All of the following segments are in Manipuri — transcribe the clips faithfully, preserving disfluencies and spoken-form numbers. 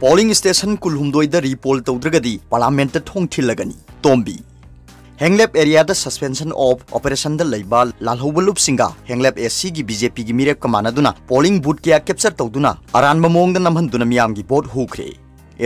Polling station ꯀꯨꯟꯍꯨꯝꯗꯣꯏꯗ repoll ꯇꯧꯗ꯭ꯔꯒꯗꯤ Parliament ꯊꯣꯡ ꯊꯤꯜꯂꯒꯅꯤ꯫ ꯇꯣꯝꯕꯤ꯫ ꯍꯦꯡꯂꯦꯞ areaꯗ suspension of operationꯗ ꯂꯩꯕ ꯂꯥꯜꯍꯧꯕ ꯂꯨꯞꯁꯤꯡꯒ ꯍꯦꯡꯂꯦꯞ ACꯒꯤ BJPꯒꯤ ꯃꯤꯔꯦꯞꯀ ꯃꯥꯟꯅꯗꯨꯅ polling booth ꯀꯌꯥ capture ꯇꯧꯗꯨꯅ ꯑꯔꯥꯟꯕ ꯃꯑꯣꯡꯗ ꯅꯝꯍꯟꯗꯨꯅ ꯃꯤꯌꯥꯝꯒꯤ vote ꯍꯨꯈ꯭ꯔꯦ꯫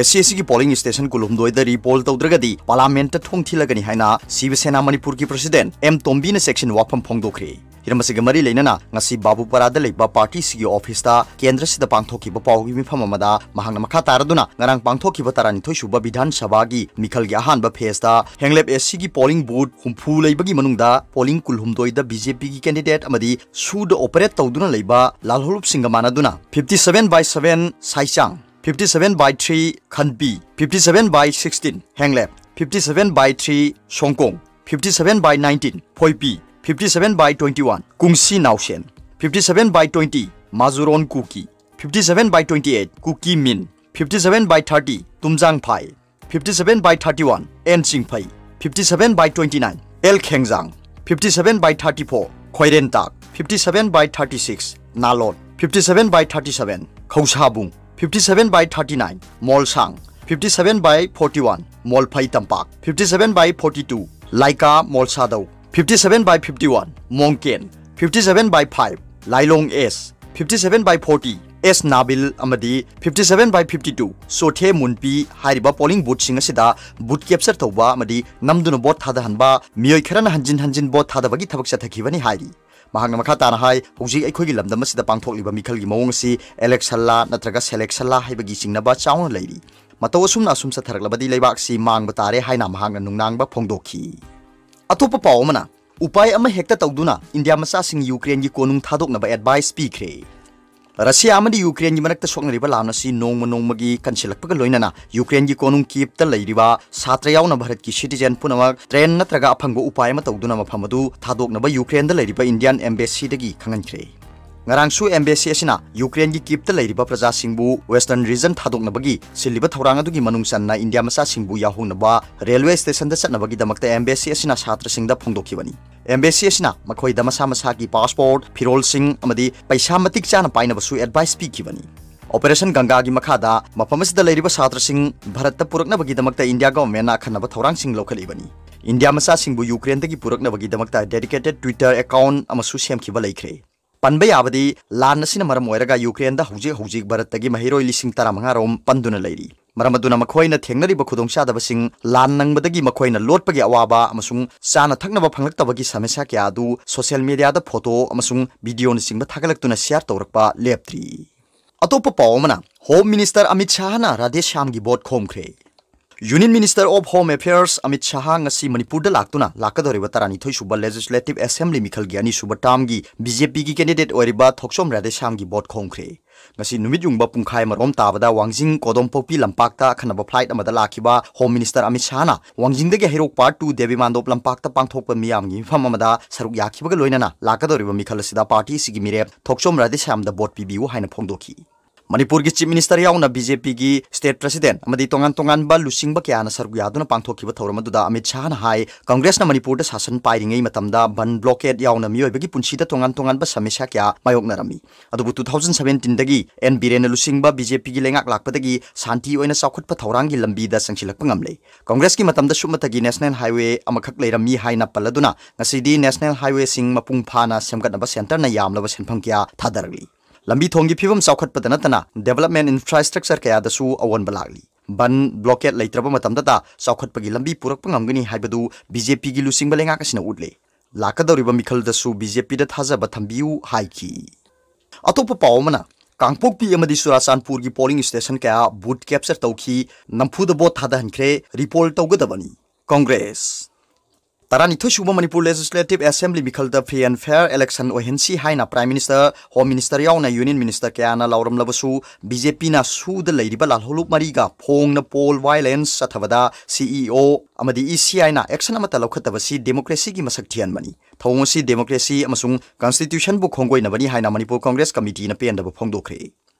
ACꯒꯤ polling station ꯀꯨꯟꯍꯨꯝꯗꯣꯏꯗ repoll ꯇꯧꯗ꯭ꯔꯒꯗꯤ Parliament ꯊꯣꯡ ꯊꯤꯜꯂꯒꯅꯤ ꯍꯥꯏꯅ ꯁꯤꯕ ꯁꯦꯅꯥ ꯃꯅꯤꯄꯨꯔꯒꯤ president ꯑꯦꯝ ꯇꯣꯝꯕꯤꯅ ꯆꯦꯛꯁꯤꯟ ꯋꯥꯐꯝ ꯐꯣꯡꯗꯣꯛꯈ꯭ꯔꯦ꯫ ꯍꯤꯔꯝ ꯑꯁꯤꯒ ꯃꯔꯤ ꯂꯩꯅꯅ ꯉꯁꯤ ꯕꯥꯕꯨꯄꯥꯔꯥꯗ ꯂꯩꯕ partyꯁꯤꯒꯤ officeꯇ ꯀꯦꯟꯗ꯭ꯔꯁꯤꯗ ꯄꯥꯡꯊꯣꯛꯈꯤꯕ ꯄꯥꯎꯒꯤ ꯃꯤꯐꯝ ꯑꯃꯗ ꯃꯍꯥꯛꯅ ꯃꯈꯥ ꯇꯥꯔꯗꯨꯅ ꯉꯔꯥꯡ ꯄꯥꯡꯊꯣꯛꯈꯤꯕ ꯇꯔꯥꯅꯤꯊꯣꯏ ꯁꯨꯕ ꯕꯤꯙꯥꯟ ꯁꯚꯥꯒꯤ ꯃꯤꯈꯜꯒꯤ ꯑꯍꯥꯟꯕ phaseꯇ ꯍꯦꯡꯂꯦꯞ ACꯒꯤ polling booth ꯍꯨꯝꯐꯨ ꯂꯩꯕꯒꯤ ꯃꯅꯨꯡꯗ polling ꯀꯨꯟꯍꯨꯝꯗꯣꯏꯗ BJPꯒꯤ candidate ꯑꯃꯗꯤ ꯁꯨꯗ operate ꯇꯧꯗꯨꯅ ꯂꯩꯕ ꯂꯥꯜꯍꯧꯂꯨꯞꯁꯤꯡꯒ ꯃꯥꯟꯅꯗꯨꯅ fifty seven by seven Saichang, fifty seven by three Khanbi, fifty seven by sixteen Henglep, fifty seven by three Songkong, fifty seven by nineteen Thoipi, fifty seven by twenty one Kungsi Nausen, fifty seven by twenty Majuron Kuki, fifty seven by twenty eight Kuki Min, fifty seven by thirty Tumjangphai, fifty seven by thirty one N Chingphei, fifty seven by twenty nine L ꯈꯦꯡꯖꯥꯡ, fifty seven by thirty four ꯈꯣꯏꯔꯦꯟꯇꯥꯛ, fifty seven by thirty six ꯅꯥꯂꯣꯟ, fifty seven by thirty seven ꯈꯧꯁꯥꯕꯨꯡ, fifty seven by thirty nine ꯃꯣꯜꯁꯥꯡ, fifty seven by forty one ꯃꯣꯜꯐꯩ ꯇꯝꯄꯥꯛ, fifty seven by forty two ꯂꯥꯏꯀꯥ ꯃꯣꯜꯁꯥꯗꯧ, fifty seven by fifty one ꯃꯣꯡꯀꯦꯟ, fifty seven by five ꯂꯥꯏꯂꯣꯡ S, fifty seven by forty ꯑꯦꯁ ꯅꯥꯕꯤꯜ ꯑꯃꯗꯤ fifty seven by fifty two ꯆꯣꯊꯦ ꯃꯨꯟꯄꯤ ꯍꯥꯏꯔꯤꯕ polling boothꯁꯤꯡ ꯑꯁꯤꯗ booth capture ꯇꯧꯕ ꯑꯃꯗꯤ ꯅꯝꯗꯨꯅ vote ꯊꯥꯗꯍꯟꯕ, ꯃꯤꯑꯣꯏ ꯈꯔꯅ ꯍꯟꯖꯤꯟ ꯍꯟꯖꯤꯟ vote ꯊꯥꯗꯕꯒꯤ ꯊꯕꯛ ꯆꯠꯊꯈꯤꯕꯅꯤ ꯍꯥꯏꯔꯤ꯫ ꯃꯍꯥꯛꯅ ꯃꯈꯥ ꯇꯥꯅ ꯍꯥꯏ, ꯍꯧꯖꯤꯛ ꯑꯩꯈꯣꯏꯒꯤ ꯂꯝꯗꯝ ꯑꯁꯤꯗ ꯄꯥꯡꯊꯣꯛꯂꯤꯕ ꯃꯤꯈꯜꯒꯤ ꯃꯑꯣꯡ ꯑꯁꯤ electionꯂꯥ ꯅꯠꯇ꯭ꯔꯒ selectionꯂꯥ ꯍꯥꯏꯕꯒꯤ ꯆꯤꯡꯅꯕ ꯆꯥꯎꯅ ꯂꯩꯔꯤ꯫ ꯃꯇꯧ ꯑꯁꯨꯝꯅ ꯑꯁꯨꯝ ꯆꯠꯊꯔꯛꯂꯕꯗꯤ ꯂꯩꯕꯥꯛꯁꯤ ꯃꯥꯡꯕ ꯇꯥꯔꯦ ꯍꯥꯏꯅ ꯃꯍꯥꯛꯅ ꯅꯨꯡꯅꯥꯡꯕ ꯐꯣꯡꯗꯣꯛꯈꯤ꯫ ꯑꯇꯣꯞꯄ ꯄꯥꯎ ꯑꯃꯅ, ꯎꯄꯥꯏ ꯑꯃ ꯍꯦꯛꯇ ꯇꯧꯗꯨꯅ ꯏꯟꯗꯤꯌꯥ ꯃꯆꯥꯁꯤꯡ ꯌꯨꯀ꯭ꯔꯦꯟꯒꯤ ꯀꯣꯅꯨꯡ ꯊꯥꯗꯣꯛꯅꯕ advice ꯄꯤꯈ꯭ꯔꯦ꯫ ꯔꯁꯤꯌꯥ ꯑꯃꯗꯤ ꯌꯨꯀ꯭ꯔꯦꯟꯒꯤ ꯃꯔꯛꯇ ꯁꯣꯛꯅꯔꯤꯕ ꯂꯥꯟ ꯑꯁꯤ ꯅꯣꯡꯃ ꯅꯣꯡꯃꯒꯤ ꯀꯟꯁꯤꯜꯂꯛꯄꯒ ꯂꯣꯏꯅꯅ ꯌꯨꯀ꯭ꯔꯦꯟꯒꯤ ꯀꯣꯅꯨꯡ ꯀꯤꯞꯇ ꯂꯩꯔꯤꯕ ꯁꯥꯇ꯭ꯔ ꯌꯥꯎꯅ ꯚꯥꯔꯠꯀꯤ citizen ꯄꯨꯝꯅꯃꯛ train ꯅꯠꯇ꯭ꯔꯒ ꯑꯐꯪꯕ ꯎꯄꯥꯏ ꯑꯃ ꯇꯧꯗꯨꯅ ꯃꯐꯝ ꯑꯗꯨ ꯊꯥꯗꯣꯛꯅꯕ ꯌꯨꯀ꯭ꯔꯦꯟꯗ ꯂꯩꯔꯤꯕ Indian embassyꯗꯒꯤ ꯈꯪꯍꯟꯈ꯭ꯔꯦ꯫ ꯉꯔꯥꯡꯁꯨ embassy ꯑꯁꯤꯅ ꯌꯨꯀ꯭ꯔꯦꯟꯒꯤ ꯀꯤꯞꯇ ꯂꯩꯔꯤꯕ ꯄ꯭ꯔꯖꯥꯁꯤꯡꯕꯨ western region ꯊꯥꯗꯣꯛꯅꯕꯒꯤ ꯁꯤꯜꯂꯤꯕ ꯊꯧꯔꯥꯡ ꯑꯗꯨꯒꯤ ꯃꯅꯨꯡ ꯆꯟꯅ ꯏꯟꯗꯤꯌꯥ ꯃꯆꯥꯁꯤꯡꯕꯨ ꯌꯥꯎꯍꯣꯡꯅꯕ railway stationꯗ ꯆꯠꯅꯕꯒꯤꯗꯃꯛꯇ embassy ꯑꯁꯤꯅ ꯁꯥꯇ꯭ꯔꯁꯤꯡꯗ ꯐꯣꯡꯗꯣꯛꯈꯤꯕꯅꯤ꯫ Embassy ꯑꯁꯤꯅ ꯃꯈꯣꯏꯗ ꯃꯁꯥ ꯃꯁꯥꯒꯤ passport, ꯐꯤꯔꯣꯜꯁꯤꯡ ꯑꯃꯗꯤ ꯄꯩꯁꯥ ꯃꯇꯤꯛ ꯆꯥꯅ ꯄꯥꯏꯅꯕꯁꯨ advice ꯄꯤꯈꯤꯕꯅꯤ꯫ ꯑꯣꯄꯔꯦꯁꯟ ꯒꯪꯒꯥꯒꯤ ꯃꯈꯥꯗ ꯃꯐꯝ ꯑꯁꯤꯗ ꯂꯩꯔꯤꯕ ꯁꯥꯇ꯭ꯔꯁꯤꯡ ꯚꯥꯔꯠꯇ ꯄꯨꯔꯛꯅꯕꯒꯤꯗꯃꯛꯇ ꯏꯟꯗꯤꯌꯥ ꯒꯚꯔꯟꯃꯦꯟꯠꯅ ꯑꯈꯟꯅꯕ ꯊꯧꯔꯥꯡꯁꯤꯡ ꯂꯧꯈꯠꯂꯤꯕꯅꯤ꯫ ꯏꯟꯗꯤꯌꯥ ꯃꯆꯥꯁꯤꯡꯕꯨ ꯌꯨꯀ꯭ꯔꯦꯟꯗꯒꯤ ꯄꯨꯔꯛꯅꯕꯒꯤꯗꯃꯛꯇ dedicated Twitter account ꯑꯃꯁꯨ ꯁꯦꯝꯈꯤꯕ ꯂꯩꯈ꯭ꯔꯦ꯫ ꯄꯟꯕ ꯌꯥꯕꯗꯤ, ꯂꯥꯟ ꯑꯁꯤꯅ ꯃꯔꯝ ꯑꯣꯏꯔꯒ ꯌꯨꯀ꯭ꯔꯦꯟꯗ ꯍꯧꯖꯤꯛ ꯍꯧꯖꯤꯛ ꯚꯥꯔꯠꯇꯒꯤ ꯃꯍꯩꯔꯣꯏ ꯂꯤꯁꯤꯡ ꯇꯔꯥꯃꯉꯥ ꯔꯣꯝ ꯄꯟꯗꯨꯅ ꯂꯩꯔꯤ꯫ ꯃꯔꯝ ꯑꯗꯨꯅ ꯃꯈꯣꯏꯅ ꯊꯦꯡꯅꯔꯤꯕ ꯈꯨꯗꯣꯡꯆꯥꯗꯕꯁꯤꯡ, ꯂꯥꯟ ꯅꯪꯕꯗꯒꯤ ꯃꯈꯣꯏꯅ ꯂꯣꯠꯄꯒꯤ ꯑꯋꯥꯕ ꯑꯃꯁꯨꯡ ꯆꯥꯅ ꯊꯛꯅꯕ ꯐꯪꯂꯛꯇꯕꯒꯤ ꯁꯃꯁ꯭ꯌꯥ ꯀꯌꯥ ꯑꯗꯨ social media ꯗ photo ꯑꯃꯁꯨꯡ video ꯅꯆꯤꯡꯕ ꯊꯥꯒꯠꯂꯛꯇꯨꯅ share ꯇꯧꯔꯛꯄ ꯂꯦꯞꯇ꯭ꯔꯤ꯫ ꯑꯇꯣꯞꯄ ꯄꯥꯎ ꯑꯃꯅ, Home Minister ꯑꯃꯤꯠ ꯁꯥꯍꯅ ꯔꯥꯙꯦ ꯁ꯭ꯌꯥꯝꯒꯤ ꯚꯣꯠ ꯈꯣꯝꯈ꯭ꯔꯦ꯫ Union Minister of Home Affairs Amit Shah ꯉꯁꯤ ꯃꯅꯤꯄꯨꯔꯗ ꯂꯥꯛꯇꯨꯅ ꯂꯥꯛꯀꯗꯧꯔꯤꯕ ꯇꯔꯥꯅꯤꯊꯣꯏ ꯁꯨꯕ Legislative Assembly ꯃꯤꯈꯜꯒꯤ ꯑꯅꯤꯁꯨꯕ term ꯒꯤ B J P ꯒꯤ candidate ꯑꯣꯏꯔꯤꯕ ꯊꯣꯛꯆꯣꯝ ꯔꯥꯙꯦ ꯁ꯭ꯌꯥꯝꯒꯤ ꯚꯣꯠ ꯈꯣꯝꯈ꯭ꯔꯦ꯫ ꯉꯁꯤ ꯅꯨꯃꯤꯠ ꯌꯨꯡꯕ ꯄꯨꯡꯈꯥꯏ ꯑꯃꯔꯣꯝ ꯇꯥꯕꯗ ꯋꯥꯡꯖꯤꯡ ꯀꯣꯗꯣꯝꯄꯣꯛꯄꯤ ꯂꯝꯄꯥꯛꯇ ꯑꯈꯟꯅꯕ flight ꯑꯃꯗ ꯂꯥꯛꯈꯤꯕ Home Minister ꯑꯃꯤꯠ ꯁꯥꯍꯅ ꯋꯥꯡꯖꯤꯡꯗꯒꯤ ꯍꯩꯔꯣꯛ Part two ꯗꯦꯕꯤ ꯃꯥꯟꯗꯣꯞ ꯂꯝꯄꯥꯛꯇ ꯄꯥꯡꯊꯣꯛꯄ ꯃꯤꯌꯥꯝꯒꯤ ꯃꯤꯐꯝ ꯑꯃꯗ ꯁꯔꯨꯛ ꯌꯥꯈꯤꯕꯒ ꯂꯣꯏꯅꯅ ꯂꯥꯛꯀꯗꯧꯔꯤꯕ ꯃꯤꯈꯜ ꯑꯁꯤꯗ party ꯑꯁꯤꯒꯤ ꯃꯤꯔꯦꯞ ꯊꯣꯛꯆꯣꯝ ꯔꯥꯙꯦ ꯁ꯭ꯌꯥꯝꯗ ꯚꯣꯠ ꯄꯤꯕꯤꯌꯨ ꯍꯥꯏꯅ ꯐꯣꯡꯗꯣꯛꯈꯤ꯫ ꯃꯅꯤꯄꯨꯔꯒꯤ Chief Minister ꯌꯥꯎꯅ B J P ꯒꯤ state president ꯑꯃꯗꯤ ꯇꯣꯉꯥꯟ ꯇꯣꯉꯥꯟꯕ ꯂꯨꯆꯤꯡꯕ ꯀꯌꯥꯅ ꯁꯔꯨꯛ ꯌꯥꯗꯨꯅ ꯄꯥꯡꯊꯣꯛꯈꯤꯕ ꯊꯧꯔꯝ ꯑꯗꯨꯗ ꯑꯃꯤꯠ ꯁꯥꯍꯅ ꯍꯥꯏ, ꯀꯪꯒ꯭ꯔꯦꯁꯅ ꯃꯅꯤꯄꯨꯔꯗ ꯁꯥꯁꯟ ꯄꯥꯏꯔꯤꯉꯩ ꯃꯇꯝꯗ ꯕꯟ blockade ꯌꯥꯎꯅ ꯃꯤꯑꯣꯏꯕꯒꯤ ꯄꯨꯟꯁꯤꯗ ꯇꯣꯉꯥꯟ ꯇꯣꯉꯥꯟꯕ ꯁꯃꯁ꯭ꯌꯥ ꯀꯌꯥ ꯃꯥꯌꯣꯛꯅꯔꯝꯃꯤ꯫ ꯑꯗꯨꯕꯨ two thousand seventeen ꯗꯒꯤ N ꯕꯤꯔꯦꯟꯅ ꯂꯨꯆꯤꯡꯕ B J P ꯒꯤ ꯂꯩꯉꯥꯛ ꯂꯥꯛꯄꯗꯒꯤ ꯁꯥꯟꯇꯤ ꯑꯣꯏꯅ ꯆꯥꯎꯈꯠꯄ ꯊꯧꯔꯥꯡꯒꯤ ꯂꯝꯕꯤꯗ ꯆꯪꯁꯤꯜꯂꯛꯄ ꯉꯝꯂꯦ꯫ ꯀꯪꯒ꯭ꯔꯦꯁꯀꯤ ꯃꯇꯝꯗ ꯁꯨꯞꯅꯇꯒꯤ national highway ꯑꯃꯈꯛ ꯂꯩꯔꯝꯃꯤ ꯍꯥꯏꯅ ꯄꯜꯂꯗꯨꯅ ꯉꯁꯤꯗꯤ national highwayꯁꯤꯡ ꯃꯄꯨꯡ ꯐꯥꯅ ꯁꯦꯝꯒꯠꯅꯕ centreꯅ ꯌꯥꯝꯂꯕ ꯁꯦꯟꯐꯝ ꯀꯌꯥ ꯊꯥꯗꯔꯛꯂꯤ꯫ ꯂꯝꯕꯤ ꯊꯣꯡꯒꯤ ꯐꯤꯕꯝ ꯆꯥꯎꯈꯠꯄꯗ ꯅꯠꯇꯅ development infrastructure ꯀꯌꯥꯗꯁꯨ ꯑꯑꯣꯟꯕ ꯂꯥꯛꯂꯤ꯫ ꯕꯟ blockade ꯂꯩꯇ꯭ꯔꯕ ꯃꯇꯝꯗꯇ ꯆꯥꯎꯈꯠꯄꯒꯤ ꯂꯝꯕꯤ ꯄꯨꯔꯛꯄ ꯉꯝꯒꯅꯤ ꯍꯥꯏꯕꯗꯨ B J P ꯒꯤ ꯂꯨꯆꯤꯡꯕ ꯂꯩꯉꯥꯛ ꯑꯁꯤꯅ ꯎꯠꯂꯦ꯫ ꯂꯥꯛꯀꯗꯧꯔꯤꯕ ꯃꯤꯈꯜꯗꯁꯨ B J P ꯗ ꯊꯥꯖꯕ ꯊꯝꯕꯤꯌꯨ ꯍꯥꯏꯈꯤ꯫ ꯑꯇꯣꯞꯄ ꯄꯥꯎ ꯑꯃꯅ, ꯀꯥꯡꯄꯣꯛꯄꯤ ꯑꯃꯗꯤ ꯆꯨꯔꯥꯆꯥꯟꯄꯨꯔꯒꯤ polling station ꯀꯌꯥ booth capture ꯇꯧꯈꯤ, ꯅꯝꯐꯨꯗ ꯚꯣꯠ ꯊꯥꯗꯍꯟꯈ꯭ꯔꯦ, recall ꯇꯧꯒꯗꯕꯅꯤ꯫ ꯀꯪꯒ꯭ꯔꯦꯁ꯫ ꯇꯔꯥꯅꯤꯊꯣꯏ ꯁꯨꯕ Manipur Legislative Assembly ꯃꯤꯈꯜꯗ free and fair election ꯑꯣꯏꯍꯟꯁꯤ ꯍꯥꯏꯅ Prime Minister, Home Minister ꯌꯥꯎꯅ Union Minister ꯀꯌꯥꯅ ꯂꯥꯎꯔꯝꯂꯕꯁꯨ, B J P ꯅ ꯁꯨꯗ ꯂꯩꯔꯤꯕ ꯂꯥꯜꯍꯧꯂꯨꯞ ꯃꯔꯤꯒ ꯐꯣꯡꯅ poll violence ꯆꯠꯊꯕꯗ C E O ꯑꯃꯗꯤ E C I ꯅ action ꯑꯃꯠꯇ ꯂꯧꯈꯠꯇꯕꯁꯤ democracyꯒꯤ ꯃꯁꯛ ꯊꯤꯍꯟꯕꯅꯤ꯫ ꯊꯧꯑꯣꯡ ꯑꯁꯤ democracy ꯑꯃꯁꯨꯡ constitutionꯕꯨ ꯈꯣꯡꯒꯣꯏꯅꯕꯅꯤ ꯍꯥꯏꯅ ꯃꯅꯤꯄꯨꯔ Congress Committeeꯅ ꯄꯦꯟꯗꯕ ꯐꯣꯡꯗꯣꯛꯈ꯭ꯔꯦ꯫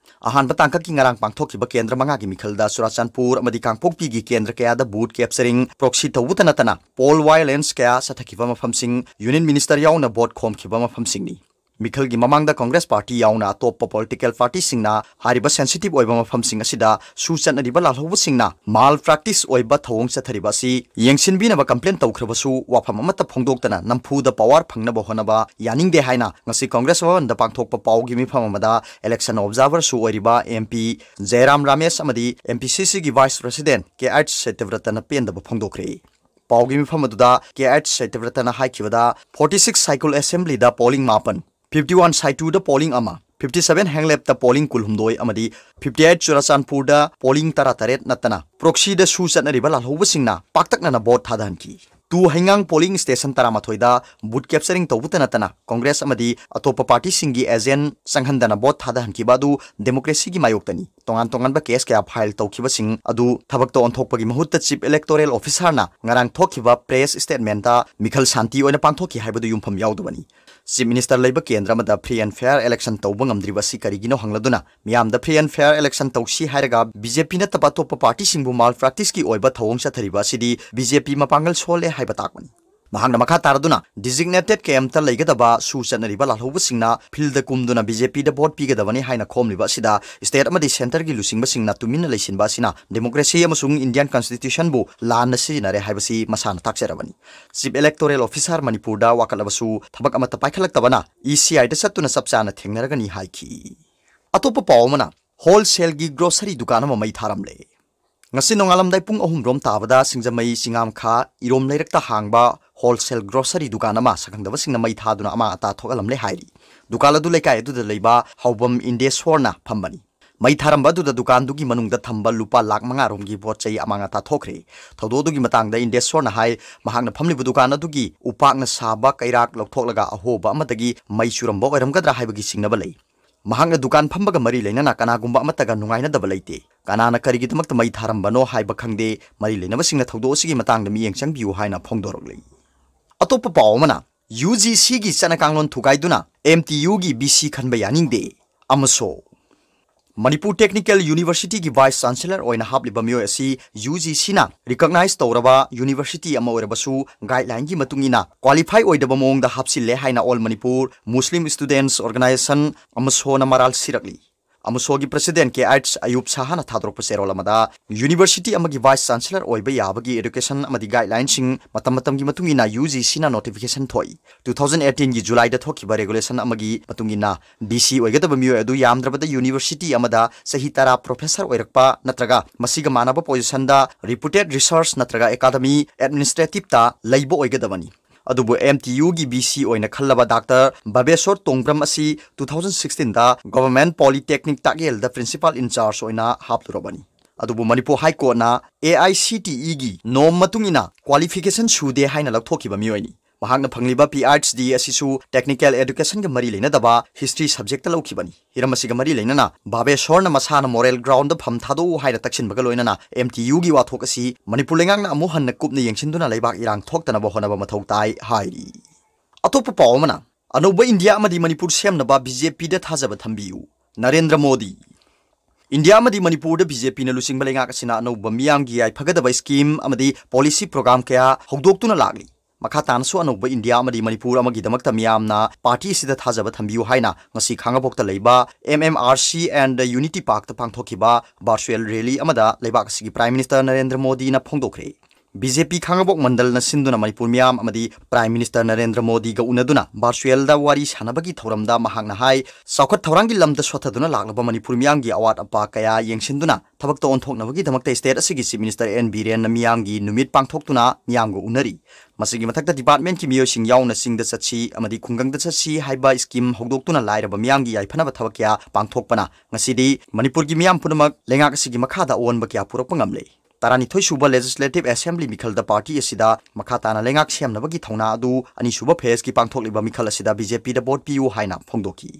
ꯑꯍꯥꯟꯕ ꯇꯥꯡꯀꯛꯀꯤ ꯉꯔꯥꯡ ꯄꯥꯡꯊꯣꯛꯈꯤꯕ ꯀꯦꯟꯗ꯭ꯔ ꯃꯉꯥꯒꯤ ꯃꯤꯈꯜꯗ ꯆꯨꯔꯥꯆꯥꯟꯄꯨꯔ ꯑꯃꯗꯤ ꯀꯥꯡꯄꯣꯛꯄꯤꯒꯤ ꯀꯦꯟꯗ꯭ꯔ ꯀꯌꯥꯗ booth capturing, proxy ꯇꯧꯕꯇ ꯅꯠꯇꯅ poll violence ꯀꯌꯥ ꯆꯠꯊꯈꯤꯕ ꯃꯐꯝꯁꯤꯡ, Union Minister ꯌꯥꯎꯅ ꯚꯣꯠ ꯈꯣꯝꯈꯤꯕ ꯃꯐꯝꯁꯤꯡꯅꯤ꯫ ꯃꯤꯈꯜꯒꯤ ꯃꯃꯥꯡꯗ Congress party ꯌꯥꯎꯅ ꯑꯇꯣꯞꯄ political partyꯁꯤꯡꯅ ꯍꯥꯏꯔꯤꯕ sensitive ꯑꯣꯏꯕ ꯃꯐꯝꯁꯤꯡ ꯑꯁꯤꯗ ꯁꯨ ꯆꯠꯅꯔꯤꯕ ꯂꯥꯜꯍꯧꯕꯁꯤꯡꯅ malpractice ꯑꯣꯏꯕ ꯊꯧꯑꯣꯡ ꯆꯠꯊꯔꯤꯕ ꯑꯁꯤ ꯌꯦꯡꯁꯤꯟꯕꯤꯅꯕ complain ꯇꯧꯈ꯭ꯔꯕꯁꯨ ꯋꯥꯐꯝ ꯑꯃꯠꯇ ꯐꯣꯡꯗꯣꯛꯇꯅ ꯅꯝꯐꯨꯗ power ꯐꯪꯅꯕ ꯍꯣꯠꯅꯕ ꯌꯥꯅꯤꯡꯗꯦ ꯍꯥꯏꯅ ꯉꯁꯤ Congress ꯚꯕꯟꯗ ꯄꯥꯡꯊꯣꯛꯄ ꯄꯥꯎꯒꯤ ꯃꯤꯐꯝ ꯑꯃꯗ election observerꯁꯨ ꯑꯣꯏꯔꯤꯕ MP ꯖꯌꯔꯥꯝ ꯔꯥꯃꯦꯁ ꯑꯃꯗꯤ MPCCꯒꯤ Vice President K H ꯁꯇ꯭ꯌꯕ꯭ꯔꯇꯅ ꯄꯦꯟꯗꯕ ꯐꯣꯡꯗꯣꯛꯈ꯭ꯔꯦ꯫ ꯄꯥꯎꯒꯤ ꯃꯤꯐꯝ ꯑꯗꯨꯗ K H ꯁꯇ꯭ꯌꯕ꯭ꯔꯇꯅ ꯍꯥꯏꯈꯤꯕꯗ forty six cycle assemblyꯗ polling ꯃꯥꯄꯟ, fifty one ꯁꯥꯏꯇꯨꯗ polling ꯑꯃ, fifty seven ꯍꯦꯡꯂꯦꯞꯇ polling ꯀꯨꯟꯍꯨꯝꯗꯣꯏ ꯑꯃꯗꯤ fifty eight ꯆꯨꯔꯥꯆꯥꯟꯄꯨꯔꯗ polling ꯇꯔꯥꯇꯔꯦꯠ ꯅꯠꯇꯅ proxyꯗ ꯁꯨ ꯆꯠꯅꯔꯤꯕ ꯂꯥꯜꯍꯧꯕꯁꯤꯡꯅ ꯄꯥꯛꯇꯛꯅꯅ vote ꯊꯥꯗꯍꯟꯈꯤ꯫ ꯇꯨ ꯍꯩꯉꯥꯡ polling station ꯇꯔꯥꯃꯥꯊꯣꯏꯗ booth capturing ꯇꯧꯕꯇ ꯅꯠꯇꯅ Congress ꯑꯃꯗꯤ ꯑꯇꯣꯞꯄ partyꯁꯤꯡꯒꯤ agent ꯆꯪꯍꯟꯗꯅ vote ꯊꯥꯗꯍꯟꯈꯤꯕ ꯑꯗꯨ democracyꯒꯤ ꯃꯥꯌꯣꯛꯇꯅꯤ꯫ ꯇꯣꯉꯥꯟ ꯇꯣꯉꯥꯟꯕ case ꯀꯌꯥ file ꯇꯧꯈꯤꯕꯁꯤꯡ ꯑꯗꯨ ꯊꯕꯛꯇ ꯑꯣꯟꯊꯣꯛꯄꯒꯤ ꯃꯍꯨꯠꯇ Chief Electoral Officerꯅ ꯉꯔꯥꯡ ꯊꯣꯛꯈꯤꯕ press statementꯇ ꯃꯤꯈꯜ ꯁꯥꯟꯇꯤ ꯑꯣꯏꯅ ꯄꯥꯡꯊꯣꯛꯈꯤ ꯍꯥꯏꯕꯗꯨ ꯌꯨꯝꯐꯝ ꯌꯥꯎꯗꯕꯅꯤ꯫ Chief Minister ꯂꯩꯕ ꯀꯦꯟꯗ꯭ꯔ ꯑꯃꯗ free and fair election ꯇꯧꯕ ꯉꯝꯗ꯭ꯔꯤꯕ ꯑꯁꯤ ꯀꯔꯤꯒꯤꯅꯣ ꯍꯪꯂꯗꯨꯅ, ꯃꯤꯌꯥꯝꯗ free and fair election ꯇꯧꯁꯤ ꯍꯥꯏꯔꯒ BJP ꯅꯠꯇꯕ ꯑꯇꯣꯞꯄ partyꯁꯤꯡꯕꯨ malpracticeꯀꯤ ꯑꯣꯏꯕ ꯊꯧꯑꯣꯡ ꯆꯠꯊꯔꯤꯕ ꯑꯁꯤꯗꯤ BJP ꯃꯄꯥꯡꯒꯜ ꯁꯣꯜꯂꯦ ꯍꯥꯏꯕ ꯇꯥꯛꯄꯅꯤ꯫ ꯃꯍꯥꯛꯅ ꯃꯈꯥ ꯇꯥꯔꯗꯨꯅ, designated campꯇ ꯂꯩꯒꯗꯕ ꯁꯨ ꯆꯠꯅꯔꯤꯕ ꯂꯥꯜꯍꯧꯕꯁꯤꯡꯅ fieldꯗ ꯀꯨꯝꯗꯨꯅ BJPꯗ vote ꯄꯤꯒꯗꯕꯅꯤ ꯍꯥꯏꯅ ꯈꯣꯝꯂꯤꯕ ꯑꯁꯤꯗ state ꯑꯃꯗꯤ centreꯒꯤ ꯂꯨꯆꯤꯡꯕꯁꯤꯡꯅ ꯇꯨꯃꯤꯟꯅ ꯂꯩꯁꯤꯟꯕ ꯑꯁꯤꯅ democracy ꯑꯃꯁꯨꯡ Indian Constitutionꯕꯨ ꯂꯥꯟꯅ ꯁꯤꯖꯤꯟꯅꯔꯦ ꯍꯥꯏꯕꯁꯤ ꯃꯁꯥꯅ ꯇꯥꯛꯆꯔꯕꯅꯤ꯫ Chief Electoral Officer ꯃꯅꯤꯄꯨꯔꯗ ꯋꯥꯀꯠꯂꯕꯁꯨ ꯊꯕꯛ ꯑꯃꯠꯇ ꯄꯥꯏꯈꯠꯂꯛꯇꯕꯅ ECIꯗ ꯆꯠꯇꯨꯅ ꯆꯞ ꯆꯥꯅ ꯊꯦꯡꯅꯔꯒꯅꯤ ꯍꯥꯏꯈꯤ꯫ ꯑꯇꯣꯞꯄ ꯄꯥꯎ ꯑꯃꯅ, wholesaleꯒꯤ grocery ꯗꯨꯀꯥꯟ ꯑꯃ ꯃꯩ ꯊꯥꯔꯝꯂꯦ꯫ ꯉꯁꯤ ꯅꯣꯡꯉꯥꯜꯂꯝꯗꯥꯏ ꯄꯨꯡ ꯑꯍꯨꯝ ꯔꯣꯝ ꯇꯥꯕꯗ ꯁꯤꯡꯖꯃꯩ ꯆꯤꯉꯥꯝꯈꯥ ꯏꯔꯣꯝ ꯂꯩꯔꯛꯇ ꯍꯥꯡꯕ wholesale grocery ꯗꯨꯀꯥꯟ ꯑꯃ ꯁꯛꯈꯪꯗꯕꯁꯤꯡꯅ ꯃꯩ ꯊꯥꯗꯨꯅ ꯑꯃꯥꯡ ꯑꯇꯥ ꯊꯣꯛꯍꯜꯂꯝꯂꯦ ꯍꯥꯏꯔꯤ꯫ ꯗꯨꯀꯥꯟ ꯑꯗꯨ ꯂꯩꯀꯥꯏ ꯑꯗꯨꯗ ꯂꯩꯕ ꯍꯥꯎꯕꯝ ꯏꯟꯗꯦꯁꯣꯔꯅ ꯐꯝꯕꯅꯤ꯫ ꯃꯩ ꯊꯥꯔꯝꯕ ꯑꯗꯨꯗ ꯗꯨꯀꯥꯟꯗꯨꯒꯤ ꯃꯅꯨꯡꯗ ꯊꯝꯕ ꯂꯨꯄꯥ ꯂꯥꯈ ꯃꯉꯥ ꯔꯣꯝꯒꯤ ꯄꯣꯠ ꯆꯩ ꯑꯃꯥꯡ ꯑꯇꯥ ꯊꯣꯛꯈ꯭ꯔꯦ꯫ ꯊꯧꯗꯣꯛ ꯑꯗꯨꯒꯤ ꯃꯇꯥꯡꯗ ꯏꯟꯗꯦꯁꯣꯔꯅ ꯍꯥꯏ, ꯃꯍꯥꯛꯅ ꯐꯝꯂꯤꯕ ꯗꯨꯀꯥꯟ ꯑꯗꯨꯒꯤ ꯎꯄꯥꯛꯅ ꯁꯥꯕ ꯀꯩꯔꯥꯛ ꯂꯧꯊꯣꯛꯂꯒ ꯑꯍꯣꯕ ꯑꯃꯗꯒꯤ ꯃꯩ ꯆꯨꯔꯝꯕ ꯑꯣꯏꯔꯝꯒꯗ꯭ꯔꯥ ꯍꯥꯏꯕꯒꯤ ꯆꯤꯡꯅꯕ ꯂꯩ꯫ ꯃꯍꯥꯛꯅ ꯗꯨꯀꯥꯟ ꯐꯝꯕꯒ ꯃꯔꯤ ꯂꯩꯅꯅ ꯀꯅꯥꯒꯨꯝꯕ ꯑꯃꯠꯇꯒ ꯅꯨꯡꯉꯥꯏꯅꯗꯕ ꯂꯩꯇꯦ꯫ ꯀꯅꯥꯅ ꯀꯔꯤꯒꯤꯗꯃꯛꯇ ꯃꯩ ꯊꯥꯔꯝꯕꯅꯣ ꯍꯥꯏꯕ ꯈꯪꯗꯦ꯫ ꯃꯔꯤ ꯂꯩꯅꯕꯁꯤꯡꯅ ꯊꯧꯗꯣꯛ ꯑꯁꯤꯒꯤ ꯃꯇꯥꯡꯗ ꯃꯤꯠꯌꯦꯡ ꯆꯪꯕꯤꯌꯨ ꯍꯥꯏꯅ ꯐꯣꯡꯗꯣꯔꯛꯂꯤ꯫ ꯑꯇꯣꯞꯄ ꯄꯥꯎ ꯑꯃꯅ, UGCꯒꯤ ꯆꯠꯅ ꯀꯥꯡꯂꯣꯟ ꯊꯨꯒꯥꯏꯗꯨꯅ MTUꯒꯤ VC ꯈꯟꯕ ꯌꯥꯅꯤꯡꯗꯦ꯫ ꯑꯃꯁꯨ ꯃꯅꯤꯄꯨꯔ ꯇꯦꯛꯅꯤꯀꯦꯜ ꯌꯨꯅꯤꯚꯔꯁꯤꯇꯤꯒꯤ ꯚꯥꯏꯁ ꯆꯥꯟꯁꯦꯂꯔ ꯑꯣꯏꯅ ꯍꯥꯞꯂꯤꯕ ꯃꯤꯑꯣꯏ ꯑꯁꯤ ꯌꯨ ꯖꯤ ꯁꯤꯅ ꯔꯤꯀꯣꯒꯅꯥꯏꯖ ꯇꯧꯔꯕ ꯌꯨꯅꯤꯚꯔꯁꯤꯇꯤ ꯑꯃ ꯑꯣꯏꯔꯕꯁꯨ ꯒꯥꯏꯗꯂꯥꯏꯟꯒꯤ ꯃꯇꯨꯡ ꯏꯟꯅ ꯀ꯭ꯋꯥꯂꯤꯐꯥꯏ ꯑꯣꯏꯗꯕ ꯃꯑꯣꯡꯗ ꯍꯥꯞꯆꯤꯜꯂꯦ ꯍꯥꯏꯅ ꯑꯣꯜ ꯃꯅꯤꯄꯨꯔ ꯃꯨꯁꯂꯤꯝ ꯁ꯭ꯇꯨꯗꯦꯟꯠꯁ ꯑꯣꯔꯒꯅꯥꯏꯖꯦꯁꯟ, ꯑꯃꯁꯣꯅ ꯃꯔꯥꯜ ꯁꯤꯔꯛꯂꯤ꯫ ꯑꯃꯁꯣꯒꯤ ꯄ꯭ꯔꯦꯁꯤꯗꯦꯟꯠ ꯀꯦ ꯑꯩꯆ ꯑꯌꯨꯕ ꯁꯍꯥꯅ ꯊꯥꯗꯣꯔꯛꯄ ꯆꯦꯔꯣꯜ ꯑꯃꯗ, ꯌꯨꯅꯤꯚꯔꯁꯤꯇꯤ ꯑꯃꯒꯤ ꯚꯥꯏꯁ ꯆꯥꯟꯁꯦꯂꯔ ꯑꯣꯏꯕ ꯌꯥꯕꯒꯤ ꯑꯦꯗꯨꯀꯦꯁꯟ ꯑꯃꯗꯤ ꯒꯥꯏꯗꯂꯥꯏꯟꯁꯤꯡ ꯃꯇꯝ ꯃꯇꯝꯒꯤ ꯃꯇꯨꯡ ꯏꯟꯅ ꯌꯨ ꯖꯤ ꯁꯤꯅ ꯅꯣꯇꯤꯐꯤꯀꯦꯁꯟ ꯊꯣꯛꯏ꯫ ꯇꯨ ꯊꯥꯎꯖꯟ ꯑꯩꯠꯇꯤꯟꯒꯤ ꯖꯨꯂꯥꯏꯗ ꯊꯣꯛꯈꯤꯕ ꯔꯦꯒꯨꯂꯦꯁꯟ ꯑꯃꯒꯤ ꯃꯇꯨꯡ ꯏꯟꯅ, ꯚꯤ ꯁꯤ ꯑꯣꯏꯒꯗꯕ ꯃꯤꯑꯣꯏ ꯑꯗꯨ ꯌꯥꯝꯗ꯭ꯔꯕꯗ ꯌꯨꯅꯤꯚꯔꯁꯤꯇꯤ ꯑꯃꯗ ꯆꯍꯤ ꯇꯔꯥ ꯄ꯭ꯔꯣꯐꯦꯁꯔ ꯑꯣꯏꯔꯛꯄ ꯅꯠꯇ꯭ꯔꯒ ꯃꯁꯤꯒ ꯃꯥꯟꯅꯕ ꯄꯣꯖꯤꯁꯟꯗ ꯔꯤꯄꯨꯇꯦꯗ ꯔꯤꯁꯔꯆ ꯅꯠꯇ꯭ꯔꯒ ꯑꯦꯀꯥꯗꯃꯤ ꯑꯦꯗꯃꯤꯅꯤꯁꯇ꯭ꯔꯦꯇꯤꯞꯇ ꯂꯩꯕ ꯑꯣꯏꯒꯗꯕꯅꯤ꯫ ꯑꯗꯨꯕꯨ ꯑꯦꯝ ꯇꯤ ꯌꯨꯒꯤ ꯚꯤ ꯁꯤ ꯑꯣꯏꯅ ꯈꯜꯂꯕ ꯗꯥꯛꯇꯔ ꯕꯥꯕꯦꯁꯣꯔ ꯇꯣꯡꯕ꯭ꯔꯝ ꯑꯁꯤ ꯇꯨ ꯊꯥꯎꯖꯟ ꯁꯤꯛꯁꯇꯤꯟꯗ ꯒꯚꯔꯟꯃꯦꯟꯠ ꯄꯣꯂꯤꯇꯦꯛꯅꯤꯛ ꯇꯥꯛꯌꯦꯜꯗ ꯄ꯭ꯔꯤꯟꯁꯤꯄꯥꯜ ꯏꯟꯆꯥꯔꯖ ꯑꯣꯏꯅ ꯍꯥꯞꯂꯨꯔꯕꯅꯤ꯫ ꯑꯗꯨꯕꯨ ꯃꯅꯤꯄꯨꯔ ꯍꯥꯏ ꯀꯣꯔꯠꯅ ꯑꯦ ꯑꯥꯏ ꯁꯤ ꯇꯤ ꯏꯒꯤ ꯅꯣꯔꯝ ꯃꯇꯨꯡ ꯏꯟꯅ ꯀ꯭ꯋꯥꯂꯤꯐꯤꯀꯦꯁꯟ ꯁꯨꯗꯦ ꯍꯥꯏꯅ ꯂꯧꯊꯣꯛꯈꯤꯕ ꯃꯤꯑꯣꯏꯅꯤ꯫ ꯃꯍꯥꯛꯅ ꯐꯪꯂꯤꯕ ꯄꯤ ꯑꯩꯆ ꯗꯤ ꯑꯁꯤꯁꯨ ꯇꯦꯛꯅꯤꯀꯦꯜ ꯑꯦꯗꯨꯀꯦꯁꯟꯒ ꯃꯔꯤ ꯂꯩꯅꯗꯕ ꯍꯤꯁꯇ꯭ꯔꯤ ꯁꯕꯖꯦꯛꯇ ꯂꯧꯈꯤꯕꯅꯤ꯫ ꯍꯤꯔꯝ ꯑꯁꯤꯒ ꯃꯔꯤ ꯂꯩꯅꯅ ꯕꯥꯕꯦꯁꯣꯔꯅ ꯃꯁꯥꯅ ꯃꯣꯔꯦꯜ ꯒ꯭ꯔꯥꯎꯟꯗ ꯐꯝ ꯊꯥꯗꯣꯛꯎ ꯍꯥꯏꯅ ꯇꯛꯁꯤꯟꯕꯒ ꯂꯣꯏꯅꯅ ꯑꯦꯝ ꯇꯤ ꯌꯨꯒꯤ ꯋꯥꯊꯣꯛ ꯑꯁꯤ ꯃꯅꯤꯄꯨꯔ ꯂꯩꯉꯥꯛꯅ ꯑꯃꯨꯛ ꯍꯟꯅ ꯀꯨꯞꯅ ꯌꯦꯡꯁꯤꯟꯗꯨꯅ ꯂꯩꯕꯥꯛ ꯏꯔꯥꯡ ꯊꯣꯛꯇꯅꯕ ꯍꯣꯠꯅꯕ ꯃꯊꯧ ꯇꯥꯏ ꯍꯥꯏꯔꯤ꯫ ꯑꯇꯣꯞꯄ ꯄꯥꯎ ꯑꯃꯅ, ꯑꯅꯧꯕ ꯏꯟꯗꯤꯌꯥ ꯑꯃꯗꯤ ꯃꯅꯤꯄꯨꯔ ꯁꯦꯝꯅꯕ ꯕꯤ ꯖꯦ ꯄꯤꯗ ꯊꯥꯖꯕ ꯊꯝꯕꯤꯌꯨ, ꯅꯔꯦꯟꯗ꯭ꯔ ꯃꯣꯗꯤ꯫ ꯏꯟꯗꯤꯌꯥ ꯑꯃꯗꯤ ꯃꯅꯤꯄꯨꯔꯗ ꯕꯤ ꯖꯦ ꯄꯤꯅ ꯂꯨꯆꯤꯡꯕ ꯂꯩꯉꯥꯛ ꯑꯁꯤꯅ ꯑꯅꯧꯕ ꯃꯤꯌꯥꯝꯒꯤ ꯌꯥꯏꯐꯒꯗꯕ ꯁ꯭ꯀꯤꯝ ꯑꯃꯗꯤ ꯄꯣꯂꯤꯁꯤ ꯄ꯭ꯔꯣꯒ꯭ꯔꯥꯝ ꯀꯌꯥ ꯍꯧꯗꯣꯛꯇꯨꯅ ꯂꯥꯛꯂꯤ꯫ ꯃꯈꯥ ꯇꯥꯅꯁꯨ ꯑꯅꯧꯕ ꯏꯟꯗꯤꯌꯥ ꯑꯃꯗꯤ ꯃꯅꯤꯄꯨꯔ ꯑꯃꯒꯤꯗꯃꯛꯇ ꯃꯤꯌꯥꯝꯅ ꯄꯥꯔꯇꯤ ꯑꯁꯤꯗ ꯊꯥꯖꯕ ꯊꯝꯕꯤꯌꯨ ꯍꯥꯏꯅ ꯉꯁꯤ ꯈꯥꯉꯕꯣꯛꯇ ꯂꯩꯕ M M R C and Unity Parkꯇ ꯄꯥꯡꯊꯣꯛꯈꯤꯕ ꯚꯔꯆꯨꯑꯦꯜ ꯔꯦꯂꯤ ꯑꯃꯗ ꯂꯩꯕꯥꯛ ꯑꯁꯤꯒꯤ ꯄ꯭ꯔꯥꯏꯝ ꯃꯤꯅꯤꯁꯇꯔ ꯅꯔꯦꯟꯗ꯭ꯔ ꯃꯣꯗꯤꯅ ꯐꯣꯡꯗꯣꯛꯈ꯭ꯔꯦ꯫ ꯕꯤ ꯖꯦ ꯄꯤ ꯈꯥꯉꯕꯣꯛ ꯃꯟꯗꯜꯅ ꯁꯤꯟꯗꯨꯅ ꯃꯅꯤꯄꯨꯔ ꯃꯤꯌꯥꯝ ꯑꯃꯗꯤ ꯄ꯭ꯔꯥꯏꯝ ꯃꯤꯅꯤꯁꯇꯔ ꯅꯔꯦꯟꯗ꯭ꯔ ꯃꯣꯗꯤꯒ ꯎꯅꯗꯨꯅ ꯚꯔꯆꯨꯑꯦꯜꯗ ꯋꯥꯔꯤ ꯁꯥꯟꯅꯕꯒꯤ ꯊꯧꯔꯝꯗ ꯃꯍꯥꯛꯅ ꯍꯥꯏ, ꯆꯥꯎꯈꯠ ꯊꯧꯔꯥꯡꯒꯤ ꯂꯝꯗ ꯁꯣꯠꯊꯗꯨꯅ ꯂꯥꯛꯂꯕ ꯃꯅꯤꯄꯨꯔ ꯃꯤꯌꯥꯝꯒꯤ ꯑꯋꯥꯠ ꯑꯄꯥ ꯀꯌꯥ ꯌꯦꯡꯁꯤꯟꯗꯨꯅ ꯊꯕꯛꯇ ꯑꯣꯟꯊꯣꯛꯅꯕꯒꯤꯗꯃꯛꯇ ꯁ꯭ꯇꯦꯠ ꯑꯁꯤꯒꯤ ꯆꯤꯐ ꯃꯤꯅꯤꯁꯇꯔ ꯑꯦꯟ ꯕꯤꯔꯦꯟꯅ ꯃꯤꯌꯥꯝꯒꯤ ꯅꯨꯃꯤꯠ ꯄꯥꯡꯊꯣꯛꯇꯨꯅ ꯃꯤꯌꯥꯝꯒ ꯎꯅꯔꯤ꯫ ꯃꯁꯤꯒꯤ ꯃꯊꯛꯇ ꯗꯤꯄꯥꯔꯠꯃꯦꯟꯠꯀꯤ ꯃꯤꯑꯣꯏꯁꯤꯡ ꯌꯥꯎꯅ ꯆꯤꯡꯗ ꯆꯠꯁꯤ ꯑꯃꯗꯤ ꯈꯨꯡꯒꯪꯗ ꯆꯠꯁꯤ ꯍꯥꯏꯕ ꯁ꯭ꯀꯤꯝ ꯍꯧꯗꯣꯛꯇꯨꯅ ꯂꯥꯏꯔꯕ ꯃꯤꯌꯥꯝꯒꯤ ꯌꯥꯏꯐꯅꯕ ꯊꯕꯛ ꯀꯌꯥ ꯄꯥꯡꯊꯣꯛꯄꯅ ꯉꯁꯤꯗꯤ ꯃꯅꯤꯄꯨꯔꯒꯤ ꯃꯤꯌꯥꯝ ꯄꯨꯝꯅꯃꯛ ꯂꯩꯉꯥꯛ ꯑꯁꯤꯒꯤ ꯃꯈꯥꯗ ꯑꯑꯣꯟꯕ ꯀꯌꯥ ꯄꯨꯔꯛꯄ ꯉꯝꯂꯦ꯫ ꯇꯔꯥꯅꯤꯊꯣꯏ ꯁꯨꯕ ꯂꯦꯖꯤꯁꯂꯦꯇꯤꯚ ꯑꯦꯁꯦꯝꯕ꯭ꯂꯤ ꯃꯤꯈꯜꯗ ꯄꯥꯔꯇꯤ ꯑꯁꯤꯗ ꯃꯈꯥ ꯇꯥꯅ ꯂꯩꯉꯥꯛ ꯁꯦꯝꯅꯕꯒꯤ ꯊꯧꯅꯥ ꯑꯗꯨ ꯑꯅꯤꯁꯨꯕ ꯐꯦꯖꯀꯤ ꯄꯥꯡꯊꯣꯛꯂꯤꯕ ꯃꯤꯈꯜ ꯑꯁꯤꯗ ꯕꯤ ꯖꯦ ꯄꯤꯗ ꯚꯣꯠ ꯄꯤꯌꯨ ꯍꯥꯏꯅ ꯐꯣꯡꯗꯣꯛꯈꯤ꯫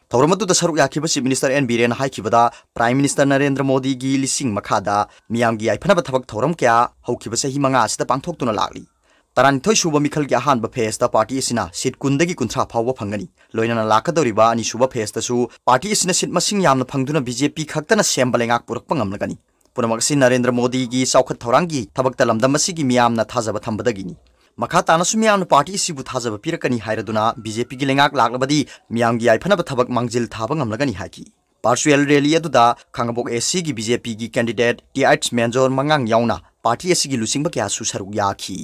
ꯊꯧꯔꯝ ꯑꯗꯨꯗ ꯁꯔꯨꯛ ꯌꯥꯈꯤꯕ ꯆꯤꯐ ꯃꯤꯅꯤꯁꯇꯔ ꯑꯦꯟ ꯕꯤꯔꯦꯟꯅ ꯍꯥꯏꯈꯤꯕꯗ, ꯄ꯭ꯔꯥꯏꯝ ꯃꯤꯅꯤꯁꯇꯔ ꯅꯔꯦꯟꯗ꯭ꯔ ꯃꯣꯗꯤꯒꯤ ꯂꯤꯁꯤꯡ ꯃꯈꯥꯗ ꯃꯤꯌꯥꯝꯒꯤ ꯌꯥꯏꯐꯅꯕ ꯊꯕꯛ ꯊꯧꯔꯝ ꯀꯌꯥ ꯍꯧꯈꯤꯕ ꯆꯍꯤ ꯃꯉꯥ ꯑꯁꯤꯗ ꯄꯥꯡꯊꯣꯛꯇꯨꯅ ꯂꯥꯛꯂꯤ꯫ ꯇꯔꯥꯅꯤꯊꯣꯏ ꯁꯨꯕ ꯃꯤꯈꯜꯒꯤ ꯑꯍꯥꯟꯕ ꯐꯦꯁꯇ ꯄꯥꯔꯇꯤ ꯑꯁꯤꯅ ꯁꯤꯠ ꯀꯨꯟꯗꯒꯤ ꯀꯨꯟꯊ꯭ꯔꯥ ꯐꯥꯎꯕ ꯐꯪꯒꯅꯤ꯫ ꯂꯣꯏꯅꯅ ꯂꯥꯛꯀꯗꯧꯔꯤꯕ ꯑꯅꯤꯁꯨꯕ ꯐꯦꯁꯇꯁꯨ ꯄꯥꯔꯇꯤ ꯑꯁꯤꯅ ꯁꯤꯠ ꯃꯁꯤꯡ ꯌꯥꯝꯅ ꯐꯪꯗꯨꯅ ꯕꯤ ꯖꯦ ꯄꯤ ꯈꯛꯇꯅ ꯁꯦꯝꯕ ꯂꯩꯉꯥꯛ ꯄꯨꯔꯛꯄ ꯉꯝꯂꯒꯅꯤ꯫ ꯄꯨꯝꯅꯃꯛ ꯑꯁꯤ ꯅꯔꯦꯟꯗ꯭ꯔ ꯃꯣꯗꯤꯒꯤ ꯆꯥꯎꯈꯠ ꯊꯧꯔꯥꯡꯒꯤ ꯊꯕꯛꯇ ꯂꯝꯗꯝ ꯑꯁꯤꯒꯤ ꯃꯤꯌꯥꯝꯅ ꯊꯥꯖꯕ ꯊꯝꯕꯗꯒꯤꯅꯤ꯫ ꯃꯈꯥ ꯇꯥꯅꯁꯨ ꯃꯤꯌꯥꯝꯅ ꯄꯥꯔꯇꯤ ꯑꯁꯤꯕꯨ ꯊꯥꯖꯕ ꯄꯤꯔꯛꯀꯅꯤ ꯍꯥꯏꯔꯗꯨꯅ ꯕꯤ ꯖꯦ ꯄꯤꯒꯤ ꯂꯩꯉꯥꯛ ꯂꯥꯛꯂꯕꯗꯤ ꯃꯤꯌꯥꯝꯒꯤ ꯌꯥꯏꯐꯅꯕ ꯊꯕꯛ ꯃꯥꯡꯖꯤꯜ ꯊꯥꯕ ꯉꯝꯂꯒꯅꯤ ꯍꯥꯏꯈꯤ꯫ ꯚꯔꯆꯨꯑꯦꯜ ꯔꯦꯂꯤ ꯑꯗꯨꯗ ꯈꯥꯉꯕꯣꯛ ꯑꯦ ꯁꯤꯒꯤ ꯕꯤ ꯖꯦ ꯄꯤꯒꯤ ꯀꯦꯟꯗꯤꯗꯦꯠ ꯇꯤ ꯑꯩꯆ ꯃꯦꯟꯖꯣꯔ ꯃꯉꯥꯡ ꯌꯥꯎꯅ ꯄꯥꯔꯇꯤ ꯑꯁꯤꯒꯤ ꯂꯨꯆꯤꯡꯕ ꯀꯌꯥꯁꯨ ꯁꯔꯨꯛ ꯌꯥꯈꯤ꯫